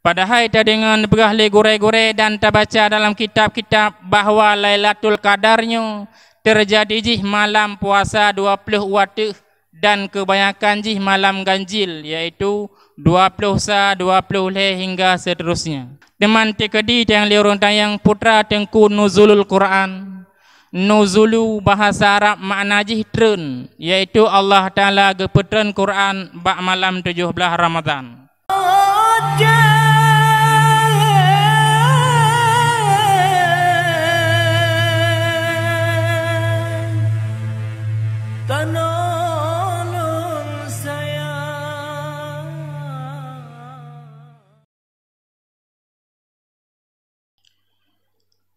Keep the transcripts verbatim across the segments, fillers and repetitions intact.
Padahai tadeungoe neupeugah lé gurée-gurée dan tabaca dalam kitab-kitab bahwa Lailatul Qadar nyoe teujadi jih malam puasa dua ploh u ateueh dan keubanyakan jih malam ganjil, yaitu dua ploh sa, dua ploh lhée hingga seuterusnya. Teuma teukeudi nyang lé ureuëng tanyong putra Teungku Nuzulul Quran. Nuzulu bahasa Arab makna jih treun, yaitu Allah Taala geupeutreun Quran bak malam tujoh blaih Ramadhan.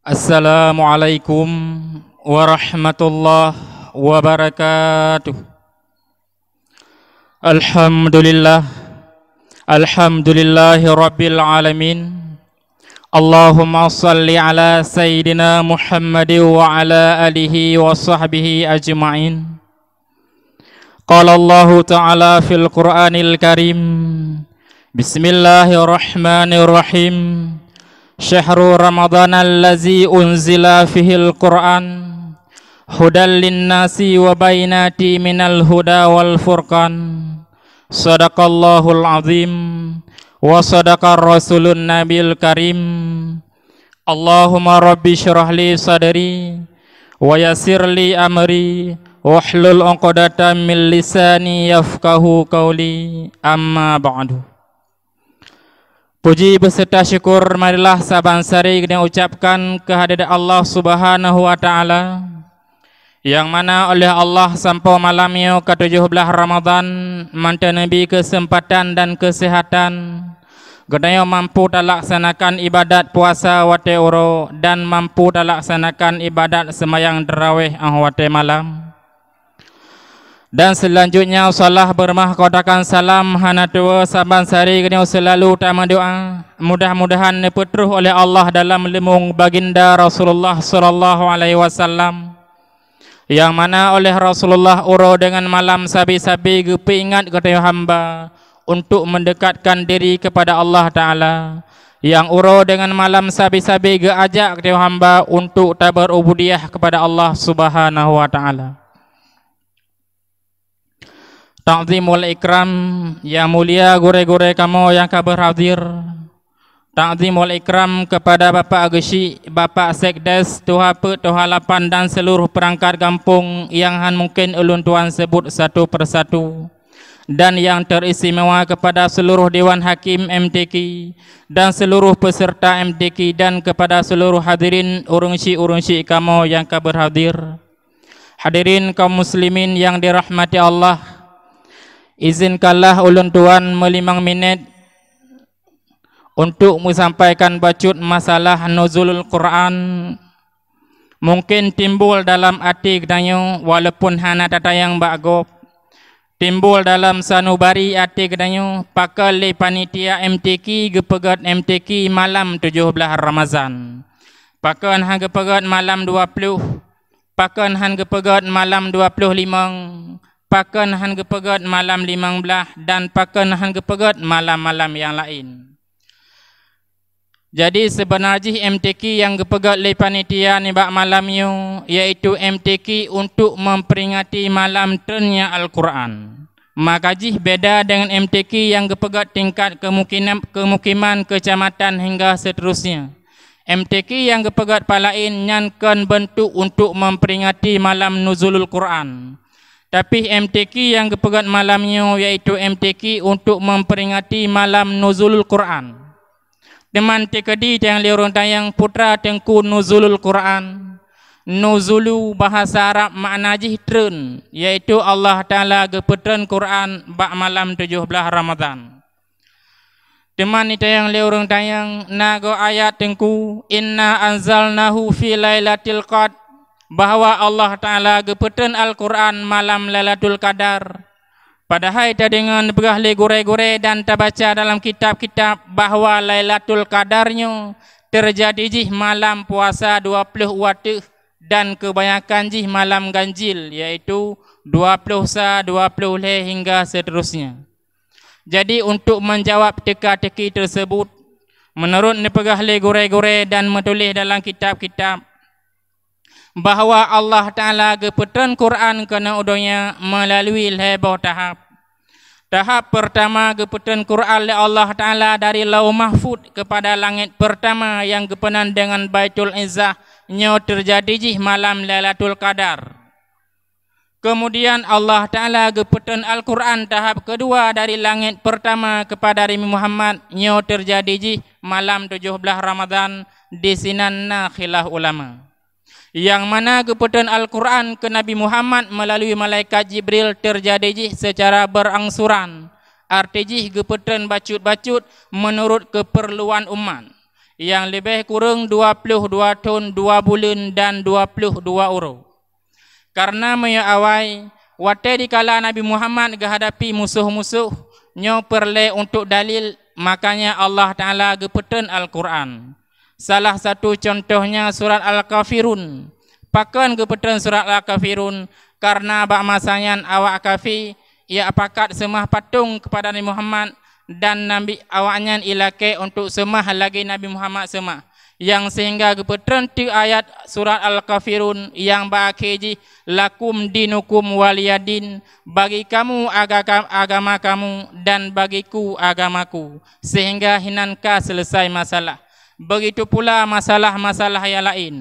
Assalamualaikum warahmatullahi wabarakatuh. Alhamdulillah. Alhamdulillahi rabbil alamin. Allahumma salli ala sayyidina Muhammad wa ala alihi wa sahbihi ajma'in. Qala Allahu ta'ala fil Qur'anil Karim. Bismillahirrahmanirrahim. Syahru Ramadhanal ladzi unzila fihil Qur'an hudal linnasi wa bainati minal huda wal furqan. Sadaqallahul azim wa sadaqar rasulun nabiyul karim. Allahumma rabbi syrah li sadri wa yassir li amri wahlul 'uqdatam min lisani yafqahu qauli. Amma ba'du. Puji beserta syukur marilah saban sari geutanyoe ucapkan keuhadrat Allah Subhanahu wa Ta'ala, nyang mana oleh Allah sampoe malam nyoe ka tujoh blaih Ramadhan mantong neubi keuseumpatan dan keuseuhatan geutanyoe mampu talaksanakan ibadat puasa watée uroe dan mampu talaksanakan ibadat seumayang tarawéh 'oh watée malam. Dan seulanjutnya, salah beureumoh kotakan salam hana tuwoe saban sari geutanyoe seulalu tameudoá, mudah-mudahan neupeutroh oleh Allah dalam leumong baginda Rasulullah sallallahu alaihi wasallam, nyang mana oleh Rasulullah uroe deungon malam sabe-sabe geupeuingat geutanyoe hamba untuk meundekatkan diri keupada Allah Taala, nyang uroe deungon malam sabe-sabe geuajak geutanyoe hamba untuk tabeurubudiyah keupada Allah Subhanahu wa Taala. Takzim wal ikram, nyang mulia gurée-gurée kamoe nyang ka beuhadir. Takzim wal ikram keupada Bapak Geuchik, Bapak Sekdes, tuha peuet, tuha lapan dan seuluruh peurangkat gampông nyang hán mungken ulôn tuan seubut satu persatu. Dan nyang teristimewa keupada seuluruh Dewan Hakim M T Q dan seuluruh peuseurta M T Q dan keupada seuluruh hadirin ureuëng syik-ureuëng syik kamoe nyang ka beuhadir. Hadirin kaum muslimin nyang dirahmati Allah, izinkanlah ulôn tuan meulimong minét untuk meusampaikan bacut masalah Nuzulul Quran. Mungken timbul dalam até geutanyoe walaupun hana tatanyong bak gob. Timbul dalam sanubari até geutanyoe pakon lé panitia M T Q geupeugét M T Q malam tujoh blaih Ramadhan. Pakon hana geupeugét malam dua ploh, pakon hán geupeugét malam dua ploh limong, pakon hán geupeugét malam limong blaih, dan pakon hán geupeugét malam-malam nyang laén. Jadi, seubeuna jih M T Q nyang geupeugét lé panitia nibak malam nyoe, yaitu M T Q untuk memperingati malam treunnya Al-Quran. Maka jih beda deungon M T Q nyang geupeugét tingkat kemukinan, kemukiman kecamatan hingga seterusnya. M T Q nyang geupeugét palaén nyan kon beuntuk untuk memperingati malam Nuzulul Quran. Tapi M T Q nyang geupeugét malam nyoe yaitu M T Q untuk memperingati malam Nuzulul Quran. Teuma teukeudi nyang lé ureuëng tanyong putra Teungku Nuzulul Quran. Nuzulu bahasa Arab makna jih treun, yaitu Allah Taala geupeutreun Quran bak malam tujoh blaih Ramadhan. Teuma tanyong lé ureuëng tanyong, na goe ayat Teungku, "Inna anzalnahu fi lailatul qadr," bahwa Allah Taala geupeutreun Al-Quran malam Lailatul Qadar. Padahai tadeungoe neupeugah lé gurée-gurée dan tabaca dalam kitab-kitab bahwa Lailatul Qadar nyoe teujadi jih malam puasa dua ploh u ateueh dan keubanyakan jih malam ganjil, yaitu dua ploh sa, dua ploh lhée hingga seuterusnya. Jadi, untuk menjawab teuka-teuki teusebut, Meunurot neupeugah lé gurée-gurée dan meutuléh dalam kitab-kitab, bahwa Allah Ta'ala geupeutreun Quran keunoe u donya meulalu lhée boh tahap. Tahap peurtama geupeutreun Quran lé Allah Ta'ala dari Lauh Mahfuz keupada langét peurtama nyang geupeunan deungon Baitul Izzah, nyoe teujadi jih malam Lailatul Qadar. Keumudian Allah Ta'ala geupeutreun Al-Quran tahap keudua dari langét peurtama keupada Nabi Muhammad, nyoe teujadi jih malam tujoh blaih Ramadhan, disinan na khilaf ulama. Nyang mana geupeutreun Al-Quran keu Nabi Muhammad meulalu malaikat Jibril teujadi jih seucara beurangsuran, arti jih geupeutreun bacut-bacut meunurot keupeurluan umat, nyang leubeh kureueng dua ploh dua thon dua buleuen dan dua ploh dua uroe. Kareuna meunyoe awai, watée dikala Nabi Muhammad geuhadapi musoh-musoh, nyoe peureulée untuk dalil, makanya Allah Ta'ala geupeutreun Al-Quran. Salah satu contohnya surat Al-Kafirun. Pakon geupeutreun surat Al-Kafirun? Kareuna bak masa nyan awak kafé jak pakat seumah patong keupada Nabi Muhammad dan Nabi awaknyan ilakée untuk seumah lagée Nabi Muhammad seumah, nyang seuhingga geupeutreun teuk ayat surat Al-Kafirun nyang bak akhé jih, "Lakum dinukum waliyadin," bagi kamu aga-, agama kamu dan bagiku agamaku, seuhingga hinan ka seuleusoe masalah. Begitu pula masalah-masalah nyang laén,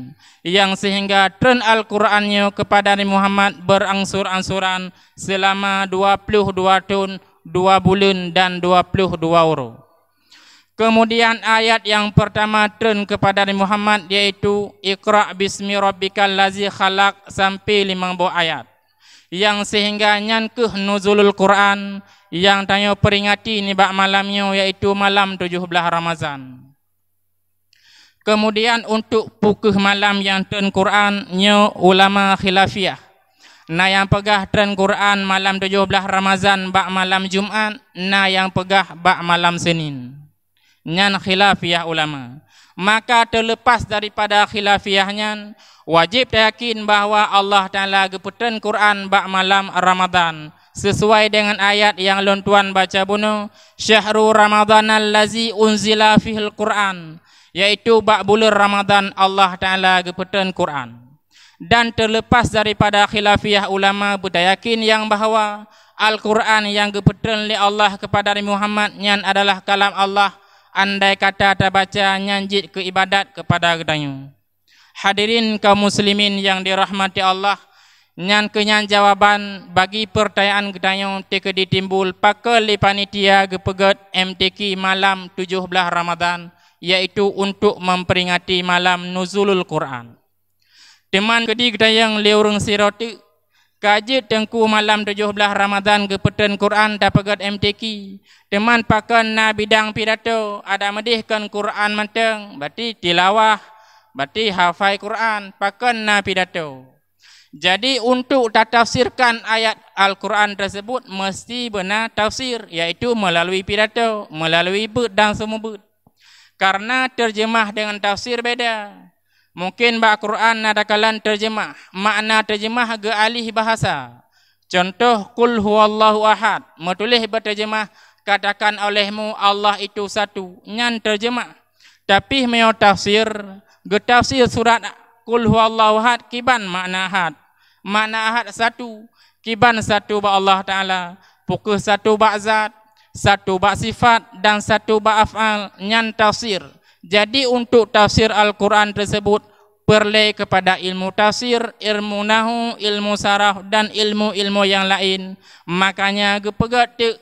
nyang seuhingga treun Al-Quran nyoe keupada Nabi Muhammad beurangsoe-angsoe seulama dua ploh dua thon, dua buleuen dan dua ploh dua uroe. Keumudian ayat nyang peurtama treun keupada Nabi Muhammad, yaitu, "Iqra bismi rabbikal ladzi khalaq," sampoe limong boh ayat. Nyang seuhingga nyan kheueh nuzulul Quran nyang tanyoe peuringati nibak malam nyoe, yaitu malam tujoh blaih Ramadhan. Keumudian untuk peu kheueh malam nyang treun Quran nyoe ulama khilafiyah. Na nyang peugah treun Quran malam tujoh blaih Ramadhan bak malam Jumat, na nyang peugah bak malam Seunin. Nyan khilafiyah ulama. Maka teulepas daripada khilafiyah nyan, wajéb tayakin bahwa Allah Ta'ala geupeutreun Quran bak malam Ramadhan, sisuai deungon ayat nyang lôn tuan baca bunoe, "Syahru Ramadhanal ladzi unzila fihil Quran," yaitu bak buleuen Ramadhan Allah Ta'ala geupeutreun Quran. Dan teulepas daripada khilafiyah ulama beutayakin nyang bahwa Al-Quran nyang geupeutreun lé Allah keupada Nabi Muhammad nyan adalah kalam Allah, andai kata tabaca nyan jeuet keu iébadat keupada geutanyoe. Hadirin kaum muslimin nyang dirahmati Allah, nyan keuh nyan jawaban bagi peurtanyaan geutanyoe teukeudi timbul pakon lé panitia geupeugét M T Q malam tujoh blaih Ramadhan, yaitu untuk memperingati malam Nuzulul Quran. Teuma keudi geutanyong lé ureuëng sidroe teuk, ka jeuet teungku malam tujoh blaih Ramadhan geupeutreun Quran tapeugét M T Q. Teuma pakon na bidang pidato, adak meudeh kon Quran mantong, berarti tilawah, berarti hafai Quran, pakon na pidato. Jadi, untuk tatafsirkan ayat Al-Quran tersebut, mesti beuna tafsir, yaitu melalui pidato, melalui beuet dan seumeubeuet. Karena terjemah dengan tafsir beda. Mungkin bak Quran na takalon terjemah, makna terjemah geualih bahasa. Contoh, "Qul huwallahu ahad", meutuléh beuterjemah, "Katakan olehmu, Allah itu satu." Nyan terjemah. Tapi meunyoe tafsir, geutafsir surat "Qul huwallahu ahad" kiban makna ahad. Makna ahad satu, kiban satu bak Allah Ta'ala, peu kheueh satu bak zat, satu bak sifat, dan satu bak af'al, nyan tafsir. Jadi, untuk tafsir Al-Quran tersebut, peureulée keupada ilmu tafsir, ilmu nahu, ilmu saraf, dan ilmu-ilmu nyang laén. Makanya, geupeugét teuk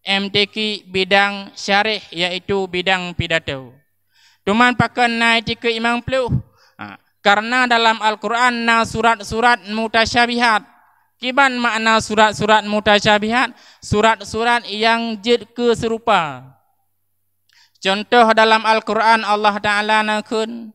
M T Q bidang syarih, yaitu bidang pidato. Teuma pakon na I T Q limong ploh? Ha, karena dalam Al-Quran na surat-surat mutasyabihat. Kiban makna surat-surat mutasyabihat? Surat-surat nyang jeuet keu seurupa. Contoh dalam Al-Quran, Allah Ta'ala neukheun,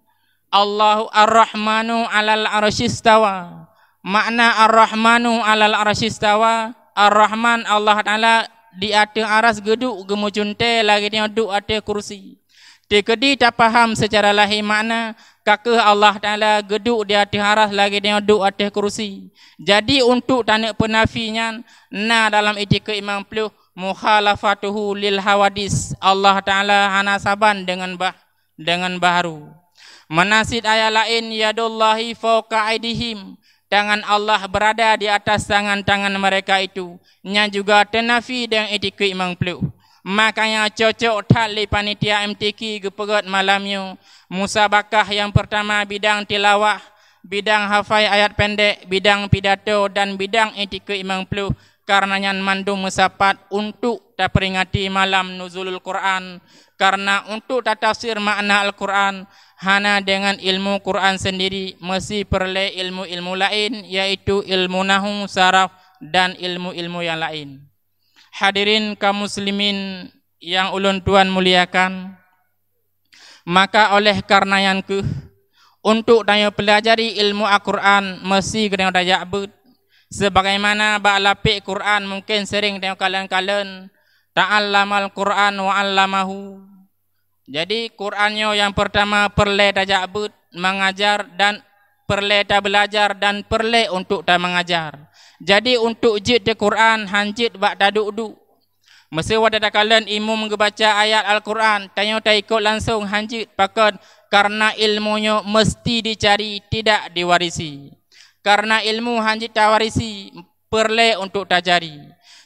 "Allahu Ar-Rahmanu 'alal 'arsyistawa." Makna Ar-Rahmanu 'alal 'arsyistawa, Ar-Rahman, Allah Ta'ala, di ateueh aras geuduek geumeucunte lagée nyoe duek ateueh kursi. Teukeudi tapaham seucara lahé makna, ka kheueh Allah Ta'ala geuduek di ateueh aras lagée nyoe duek ateueh kursi. Jadi, untuk taneuk peunafi nyan, na dalam I T Q limong ploh, Mukhalafatuhu lil hawadis, Allah Ta'ala hana saban deungon bah-, deungon baharu. Meunan cit ayat laén, yadullahi fauqa aidihim, tangan Allah berada di atas tangan-tangan mereka itu, nyan juga teunafi deungon itikeuet nyang ploh. Makanya cocok that lé panitia M T Q geupeugét malam nyoe, musabakah nyang peurtama bidang tilawah, bidang hafai ayat pendek, bidang pidato dan bidang itikeuet nyang ploh, karna nyan mandum meusapat untuk taperingati malam Nuzulul Quran, karna untuk tatafsir makna Al-Quran hana deungon ilmu Quran sendiri, meusti peureulée ilmu-ilmu laén, yaitu ilmu nahwu, saraf, dan ilmu-ilmu nyang laén. Hadirin kaum muslimin nyang ulôn tuan muliakan, maka oleh karna nyan kheueh, untuk tanyoe peulajari ilmu Al-Quran meusti geutanyoe tajak beuet. Sebagaimana bak lapék Quran mungken sering tanyoe kalon-kalon, "Ta'allamal Quran wa 'allamahu." Jadi, Quran nyoe nyang peurtama peureulée tajak beuet, mangajar dan peureulée tabeulajar dan peureulée untuk tamangajar. Jadi, untuk jeuet di Quran han jeuet bak taduek-duek. Meusé watée takalon imum geubaca ayat Al-Quran, tanyoe taikot langsong han jeuet, pakon? Karna ilmu nyoe meusti dicari, tidak diwarisi. Karna ilmu han jeuet tawarisi, peureulée untuk tajari.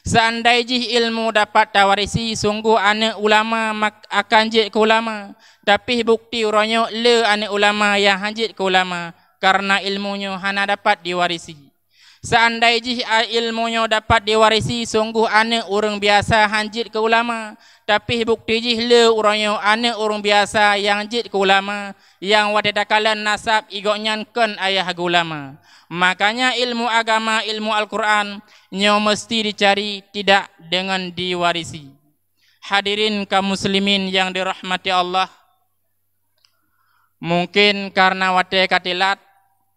Seandai jih ilmu dapat tawarisi, sunggoh aneuëk ulama mak-, akan jeuet keu ulama. Tapi bukti uroe nyoe le aneuëk ulama nyang han jeuet keu ulama, karna ilmu nyoe hana dapat diwarisi. Seandai jih a-, ilmu nyoe dapat diwarisi, sunggoh aneuëk ureuëng biasa han jeuet keu ulama. Tapi bukti jih le uroe nyoe aneuëk ureuëng biasa nyang jeuet keu ulama, nyang watée takalon nasab, gobnyan kon ayah geuulama. Makanya ilmu agama, ilmu Al-Quran, nyoe meusti dicari, tidak deungon diwarisi. Hadirin kaum muslimin nyang dirahmati Allah, mungken karna watée ka tilat,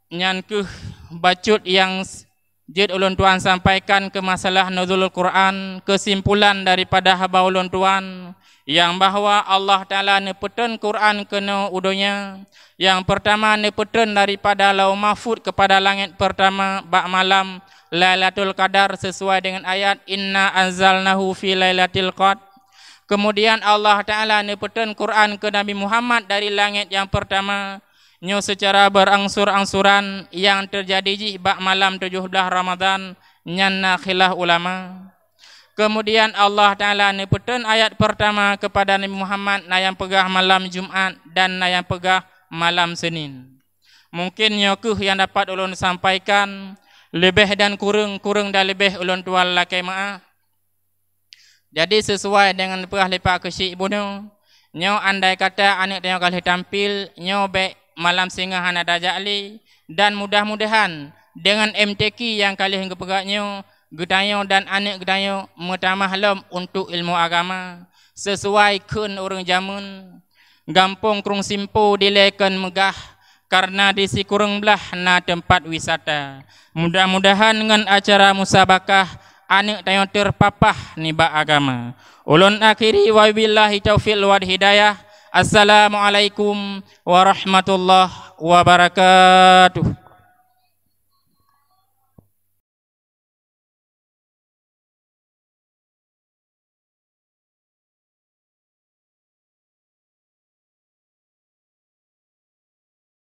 nyan kheueh bacut nyang s-, jeuet ulôn tuan sampaikan keu masalah Nuzulul Quran, keusimpulan daripada haba ulôn tuan, nyang bahwa Allah Ta'ala neupeutrön Quran keunoe u donya. Nyang peurtama neupeutrön daripada Lauh Mahfuz keupada langét peurtama bak malam Lailatul Qadar, sesuai deungon ayat, "Inna anzalnahu fi lailatil qadr." Keumudian Allah Ta'ala neupeutrön Quran keu Nabi Muhammad dari langét nyang peurtama, nyoe seucara beurangsur-angsuran nyang teujadi jih bak malam tujoh blaih Ramadhan, nyan na khilaf ulama. Keumudian Allah Ta'ala neupeutrön ayat peurtama keupada Nabi Muhammad, na nyang peugah malam Jumat dan na nyang peugah malam Seunin. Mungken nyoe kheueh nyang dapat ulôn sampaikan, leubeh dan kureueng, kureueng dan leubeh ulôn tuan lakée meuáh. Jadi, sisuai deungon peugah lé Pak Keuchik bunoe, nyoe andai kata aneuëk tanyoe ka lheueh tampil, nyoe bék malam singoh hana tajak lé, dan mudah-mudahan deungon M T Q nyang ka lheueh geupeugah nyoe, geutanyoe dan aneuëk geutanyoe meutamah lom untuk ilmu agama, sisuai kheun ureuëng jameun. Gampông Krueng Simpo dilée kon meugah, karna di sikureueng blaih na teumpat wisata. Mudah-mudahan ngon acara musabakah aneuëk tanyoe teupapah nibak agama. Ulôn akhiri, wabillahi taufiq wal hidayah. Assalamualaikum warahmatullahi wabarakatuh.